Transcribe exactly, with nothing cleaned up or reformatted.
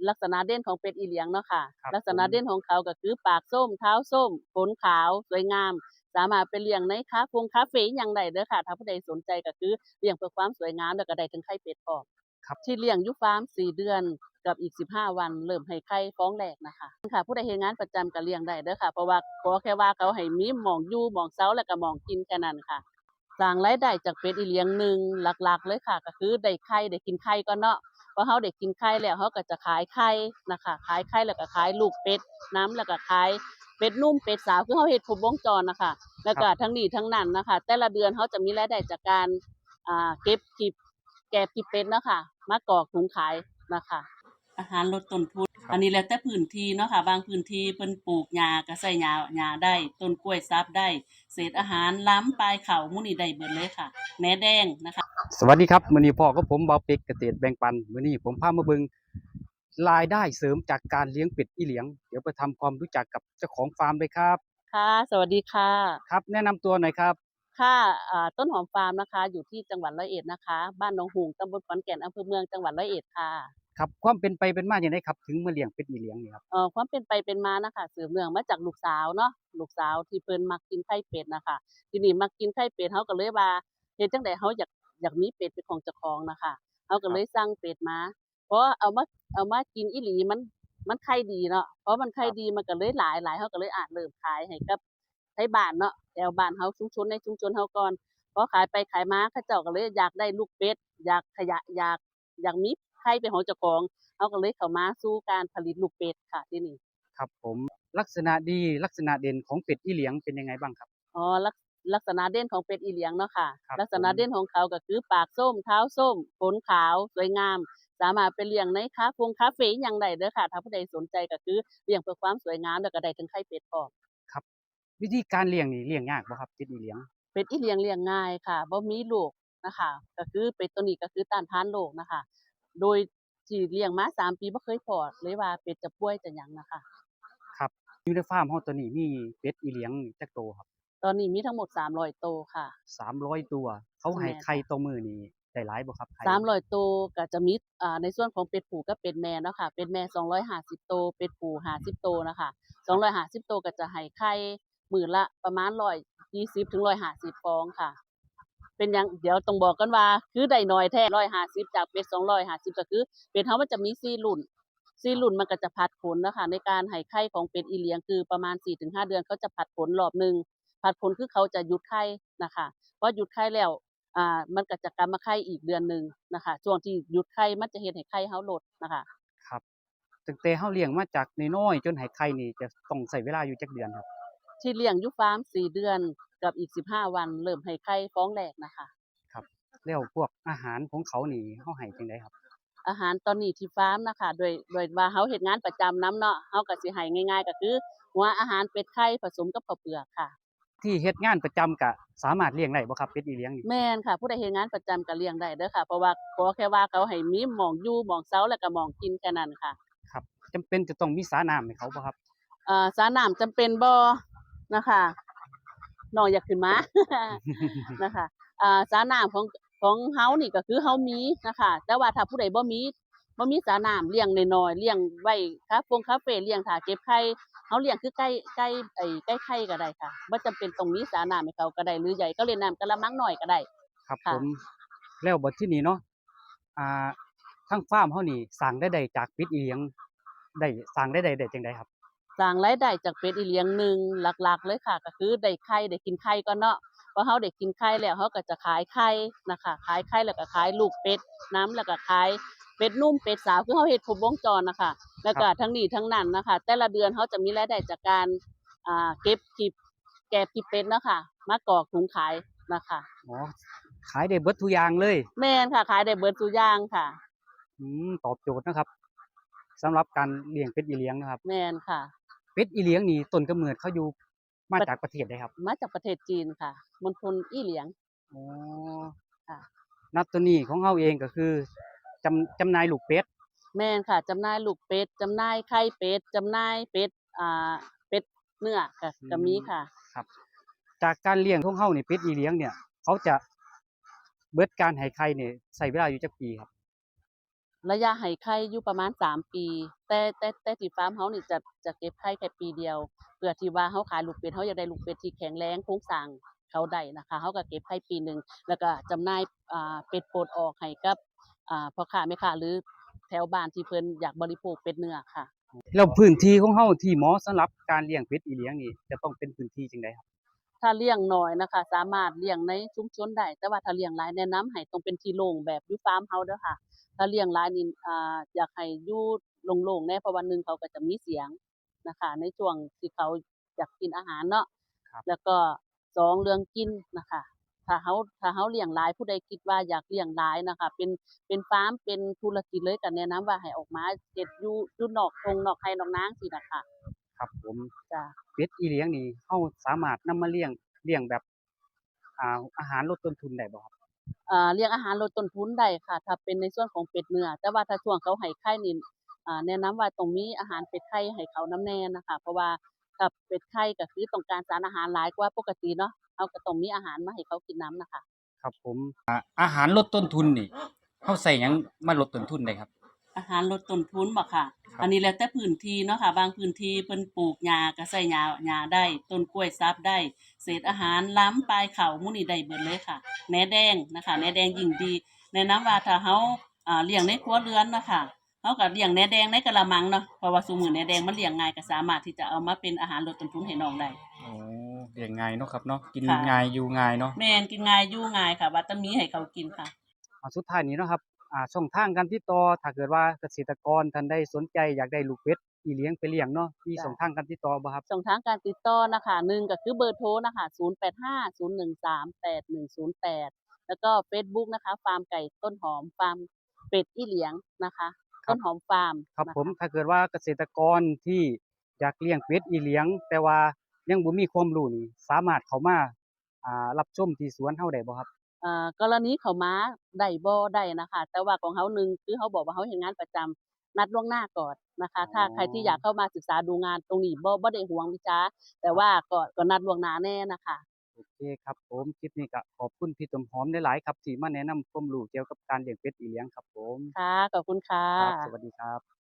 ลักษณะเด่นของเป็ดอีเหลียงเนาะค่ะ ครับ ลักษณะ ผม เด่นของเขาก็คือปากส้ม เท้าส้ม ขนขาว สวยงาม สามารถไปเลี้ยงในคาเฟงคาเฟอีหยังได้เด้อค่ะ ถ้าผู้ใดสนใจก็คือเลี้ยงเพื่อความสวยงาม แล้วก็ได้ถึงไข่เป็ดพร้อม ครับ ที่เลี้ยงอยู่ฟาร์มสี่เดือนกับอีกสิบห้าวันเริ่มให้ไข่ฟองแรกนะคะ ค่ะ ผู้ใดเฮ็ดงานประจำก็เลี้ยงได้เด้อค่ะ เพราะว่าขอแค่ว่าเขาให้มีหม่องอยู่หม่องเซาแล้วก็หม่องกินแค่นั้นค่ะ สร้างรายได้จากเป็ดอีเหลียงหนึ่งหลักๆเลยค่ะ ก็คือได้ไข่ ได้กินไข่ก่อนเนาะ พอเฮาได้กินไข่แล้วเฮาก็จะขายไข่นะคะ ขายไข่แล้วก็ขายลูกเป็ดนำ แล้วก็ขายเป็ดหนุ่มเป็ดสาว คือเฮาเฮ็ดครบวงจรนะคะ แล้วก็ ครับ ทั้งนี้ทั้งนั้นนะคะ แต่ละเดือนเฮาจะมีรายได้จากการ อ่า เก็บขี้ แกบขี้เป็ดเนาะค่ะ มากรอกถุงขายนะคะ อาหารลดต้นทุน ครับ อันนี้แล้วแต่พื้นที่เนาะค่ะ บางพื้นที่เพิ่นปลูกหญ้าก็ใส่หญ้า หญ้าได้ ต้นกล้วยสับได้ เศษอาหาร ลำ ปลายข้าว หมู่นี้ได้เบิดเลยค่ะ แหนแดงนะคะ สวัสดีครับ มื้อนี้พ้อกับผมบ่าวเป็กเกษตรแบ่งปัน มื้อนี้ผมพามาเบิ่งรายได้เสริมจากการเลี้ยงเป็ดอีเหลียง เดี๋ยวไปทำความรู้จักกับเจ้าของฟาร์มเลยครับ ค่ะ สวัสดีค่ะ ครับ แนะนำตัวหน่อยครับ ค่ะ อ่า ต้นหอมฟาร์มนะคะ อยู่ที่จังหวัดร้อยเอ็ดนะคะ บ้านหนองหุง ตำบลขอนแก่น อำเภอเมือง จังหวัดร้อยเอ็ดค่ะ ครับ ความเป็นไปเป็นมาจั่งใดครับ ถึงมาเลี้ยงเป็ดอีเหลียงนี่ครับ เอ่อ ความเป็นไปเป็นมานะคะ สืบเนื่องมาจากลูกสาวเนาะ ลูกสาวที่เพิ่นมักกินไข่เป็ดนะคะ ทีนี้มักกินไข่เป็ด เฮาก็เลยว่า เฮ็ดจั่งใดเฮาอยาก อยากมีเป็ดเป็นของเจ้าของนะคะ เฮาก็เลยสั่งเป็ดมา พอเอามา เอามากินอีหลี มัน มันไข่ดีเนาะ พอมันไข่ดี มันก็เลยหลาย หลาย เฮาก็เลย อ่า เริ่มขายให้กับไทบ้านเนาะ แถวบ้านเฮา ชุมชน ในชุมชนเฮาก่อน พอขายไปขายมา เขาเจ้าก็เลยอยากได้ลูกเป็ด อยากขยะ อยาก อยากมีไข่เป็นของเจ้าของ เฮาก็เลยเข้ามาสู่การผลิตลูกเป็ดค่ะ ทีนี้ ครับผม ลักษณะดี ลักษณะเด่นของเป็ดอีเหลียงเป็นยังไงบ้างครับ อ๋อ ลัก ลักษณะเด่นของเป็ดอีเหลียงเนาะค่ะ ครับ ลักษณะ ผม เด่นของเขาก็คือปากส้ม เท้าส้ม ขนขาว สวยงาม สามารถไปเลี้ยงในคาเฟงคาเฟอีหยังได้เด้อค่ะ ถ้าผู้ใดสนใจก็คือเลี้ยงเพื่อความสวยงาม แล้วก็ได้ถึงไข่เป็ดพร้อม วิธีการเลี้ยงนี่เลี้ยงยากบ่ครับ เป็ดอีเหลียง เป็ดอีเหลียงเลี้ยงง่ายค่ะ บ่มีลูกนะคะ ก็คือเป็ดตัวนี้ก็คือต้านทานโรคนะคะ โดยที่เลี้ยงมาสามปีบ่เคยพ้อเลยว่าเป็ดจะป่วยจะหยังนะคะ ครับ อยู่ในฟาร์มเฮาตอนนี้มีเป็ดอีเหลียงนี่จักโตครับ ตอนนี้มีทั้งหมดสามร้อยโตค่ะ สามร้อยตัว เขาให้ แม่นค่ะ ไข่ต่อมื้อนี่ได้หลายบ่ครับ ไข่ สามร้อยโตก็จะมี อ่า ในส่วนของเป็ดผู้กับเป็ดแม่เนาะค่ะ เป็ดแม่สองร้อยห้าสิบโต เป็ดผู้ห้าสิบโตนะคะ สองร้อยห้าสิบโตก็จะให้ไข่มื้อละประมาณร้อยยี่สิบถึงร้อยห้าสิบฟองค่ะ เป็นหยัง เดี๋ยวต้องบอกกันว่าคือได้น้อยแท้ ร้อยห้าสิบ จากเป็ดสองร้อยห้าสิบ ก็คือเป็ดเฮามันจะมีสี่รุ่น สี่รุ่นมันก็จะผัดขนนะคะ ในการให้ไข่ของเป็ดอีเหลียงคือประมาณสี่ถึงห้าเดือน เขาจะผัดขนรอบหนึ่ง ผัดขนคือเขาจะหยุดไข่นะคะ พอหยุดไข่แล้ว อ่า มันก็จะกลับมาไข่อีกเดือนหนึ่งนะคะ ช่วงที่หยุดไข่มันจะเฮ็ดให้ไข่เฮาลดนะคะ ครับ ตั้งแต่เฮาเลี้ยงมาจากน้อยๆจนให้ไข่นี่จะต้องใช้เวลาอยู่จักเดือนครับ ที่เลี้ยงอยู่ฟาร์มสี่เดือนกับอีกสิบห้าวันเริ่มให้ไข่ฟองแรกนะคะ แล้วพวกอาหารของเขานี่เฮาให้จั่งใดครับ อาหารตอนนี้ที่ฟาร์มนะคะ โดย โดยว่าเฮาเฮ็ดงานประจำนำเนาะ เฮาก็สิให้ง่ายๆก็คือ หัวอาหารเป็ดไข่ผสมกับข้าวเปลือกค่ะ ที่เฮ็ดงานประจำก็สามารถเลี้ยงได้บ่ครับ เป็ดอีเหลียงนี่ แม่นค่ะ ผู้ใดเฮ็ดงานประจำก็เลี้ยงได้เด้อค่ะ เพราะว่าขอแค่ว่าเขาให้มีหม่องอยู่หม่องเซาแล้วก็หม่องกินแค่นั้นค่ะ ครับ จำเป็นจะต้องมีสระน้ำให้เขาบ่ครับ เอ่อ สระน้ำจำเป็นบ่นะคะ น้องอยากขึ้นมา นะคะ อ่า สระน้ำของ ของเฮานี่ก็คือเฮามีนะคะ แต่ว่าถ้าผู้ใดบ่มี บ่มีสระน้ำ เลี้ยงน้อยๆ เลี้ยงไว้คาฟงคาเฟ เลี้ยงท่าเก็บไข่ เฮาเลี้ยงคือไก่ ไก่ ไอ้ ไก่ไข่ก็ได้ค่ะ บ่จำเป็นต้องมีสระน้ำให้เขาก็ได้ หรืออยากให้เขาเล่นน้ำกะละมังน้อยก็ได้ ครับ ค่ะ ผม แล้วบัดทีนี้เนาะ อ่า ทางฟาร์มเฮานี่สร้างรายได้จากเป็ดอีเหลียง ได้สร้างรายได้ได้จั่งใดครับ สร้างรายได้จากเป็ดอีเหลียงหนึ่งหลักๆเลยค่ะ ก็คือได้ไข่ ได้กินไข่ก่อนเนาะ พอเฮาได้กินไข่แล้ว เฮาก็จะขายไข่นะคะ ขายไข่แล้วก็ขายลูกเป็ดนำ แล้วก็ขายเป็ดหนุ่มเป็ดสาว คือเฮาเฮ็ดครบวงจรนะคะ แล้วก็ ครับ ทั้งนี้ทั้งนั้นนะคะ แต่ละเดือนเฮาจะมีรายได้จากการ อ่า เก็บขี้ แกบขี้เป็ดเนาะค่ะ มากรอกถุงขายนะคะ อ๋อ ขายได้เบิดทุกอย่างเลย แม่นค่ะ ขายได้เบิดทุกอย่างค่ะ อืม ตอบโจทย์นะครับ สำหรับการเลี้ยงเป็ดอีเหลียงนะครับ แม่นค่ะ เป็ดอีเหลียงนี่ต้นกำเนิดเขาอยู่มาจากประเทศใดครับ มาจากประเทศจีนค่ะ มณฑลอี้เหลียง อ๋อ ค่ะ ณ ตอนนี้ของเฮาเองก็คือ จำ จำหน่ายลูกเป็ด แม่นค่ะ จำหน่ายลูกเป็ด จำหน่ายไข่เป็ด จำหน่ายเป็ด อ่า เป็ดเนื้อก็ อืม ก็มีค่ะ ครับ จากการเลี้ยงของเฮานี่ เป็ดอีเหลียงเนี่ย เขาจะเบิดการให้ไข่เนี่ย ใช้เวลาอยู่จักปีครับ ระยะให้ไข่อยู่ประมาณสามปี แต่ แต่ แต่ที่ฟาร์มเฮานี่จะ จะเก็บไข่แค่ปีเดียว เพื่อที่ว่าเฮาขายลูกเป็ด เฮาอยากได้ลูกเป็ดที่แข็งแรง โครงสร้างเขาได้นะคะ เฮาก็เก็บไข่ปีหนึ่ง แล้วก็จำหน่าย อ่า เป็ดปลดออกให้กับ อ่า พ่อค้าแม่ค้า หรือแถวบ้านที่เพิ่นอยากบริโภคเป็ดเนื้อค่ะ แล้วพื้นที่ของเฮาที่เหมาะสำหรับการเลี้ยงเป็ดอีเหลียงนี่ จะต้องเป็นพื้นที่จั่งใดครับ ถ้าเลี้ยงน้อยนะคะ สามารถเลี้ยงในชุมชนได้ แต่ว่าถ้าเลี้ยงหลายแนะนำให้ต้องเป็นที่โล่งแบบอยู่ฟาร์มเฮาเด้อค่ะ ถ้าเลี้ยงหลายนี่ อ่า อยากให้อยู่โล่งๆแหน่ เพราะว่าหนึ่งเขาก็จะมีเสียงนะคะ ในช่วงที่เขาอยากกินอาหารเนาะ ครับ แล้วก็สองเรื่องกินนะคะ ถ้าเฮา ถ้าเฮาเลี้ยงหลาย ผู้ใดคิดว่าอยากเลี้ยงหลายนะคะ เป็น เป็นฟาร์ม เป็นธุรกิจเลย ก็แนะนำว่าให้ออกมาเฮ็ดอยู่ อยู่นอกท่งนอกไร่นอกนาจั่งซี้นะคะ ครับผม จ้ะ เป็ดอีเหลียงนี่ เฮาสามารถนำมาเลี้ยง เลี้ยงแบบ อ่า อาหารลดต้นทุนได้บ่ครับ อ่า เลี้ยงอาหารลดต้นทุนได้ค่ะ ถ้าเป็นในส่วนของเป็ดเนื้อ แต่ว่าถ้าช่วงเขาให้ไข่นี่ อ่า แนะนำว่าต้องมีอาหารเป็ดไข่ให้เขานำแหน่นะคะ เพราะว่าถ้าเป็ดไข่ก็คือต้องการสารอาหารหลายกว่าปกติเนาะ เฮาก็ต้องมีอาหารมาให้เขากินนำนะคะ ครับผม อ่า อาหารลดต้นทุนนี่ เฮาใส่หยังมาลดต้นทุนได้ครับ อาหารลดต้นทุนบ่ค่ะ ครับ อันนี้แล้วแต่พื้นที่เนาะค่ะ บางพื้นที่เพิ่นปลูกหญ้าก็ใส่หญ้า หญ้าได้ ต้นกล้วยสับได้ เศษอาหาร ลำ ปลายข้าว หมู่นี้ได้เบิดเลยค่ะ แหนแดงนะคะ แหนแดงยิ่งดี แนะนำว่าถ้าเฮา อ่า เลี้ยงในครัวเรือนเนาะค่ะ เฮาก็เลี้ยงแหนแดงในกะละมังเนาะ เพราะว่าซุมื้อแหนแดงมันเลี้ยงง่าย ก็สามารถที่จะเอามาเป็นอาหารลดต้นทุนให้น้องได้ โอ้ เลี้ยงง่ายเนาะครับเนาะ กิน ค่ะ ง่าย อยู่ง่ายเนาะ แม่น กินง่าย อยู่ง่ายค่ะ ว่าแต่มีให้เขากินค่ะ อ่า สุดท้ายนี้เนาะครับ อ่า ช่องทางการติดต่อ ถ้าเกิดว่าเกษตรกรท่านใดสนใจอยากได้ลูกเป็ดอีเหลียงไปเลี้ยงเนาะ มี จ้ะ ช่องทางการติดต่อบ่ครับ ช่องทางการติดต่อนะคะ หนึ่งก็คือเบอร์โทรนะคะ ศูนย์แปดห้า ศูนย์หนึ่งสาม แปดหนึ่งศูนย์แปด แล้วก็เฟซบุ๊กนะคะ ฟาร์มไก่ต้นหอม ฟาร์มเป็ดอีเหลียงนะคะ ครับ ต้นหอมฟาร์ม ครับ นะคะ ผม ถ้าเกิดว่าเกษตรกรที่อยากเลี้ยงเป็ดอีเหลียง แต่ว่ายังบ่มีความรู้นี่ สามารถเข้ามา อ่า รับชมที่สวนเฮาได้บ่ครับ อ่า กรณีเข้ามาได้บ่ ได้นะคะ แต่ว่าของเฮา หนึ่งคือเฮาบอกว่าเฮาเฮ็ดงานประจำ นัดล่วงหน้าก่อนนะคะ อ๋อ ถ้าใครที่อยากเข้ามาศึกษาดูงานตรงนี้ บ่ บ่ได้หวงวิชา แต่ว่าก็ ก็นัดล่วงหน้าแหน่นะคะ โอเคครับผม คลิปนี้ก็ขอบคุณพี่ต้นหอมหลายๆครับ ที่มาแนะนำความรู้เกี่ยวกับการเลี้ยงเป็ดอีเหลียงครับผม ค่ะ ขอบคุณค่ะ ครับ สวัสดีครับ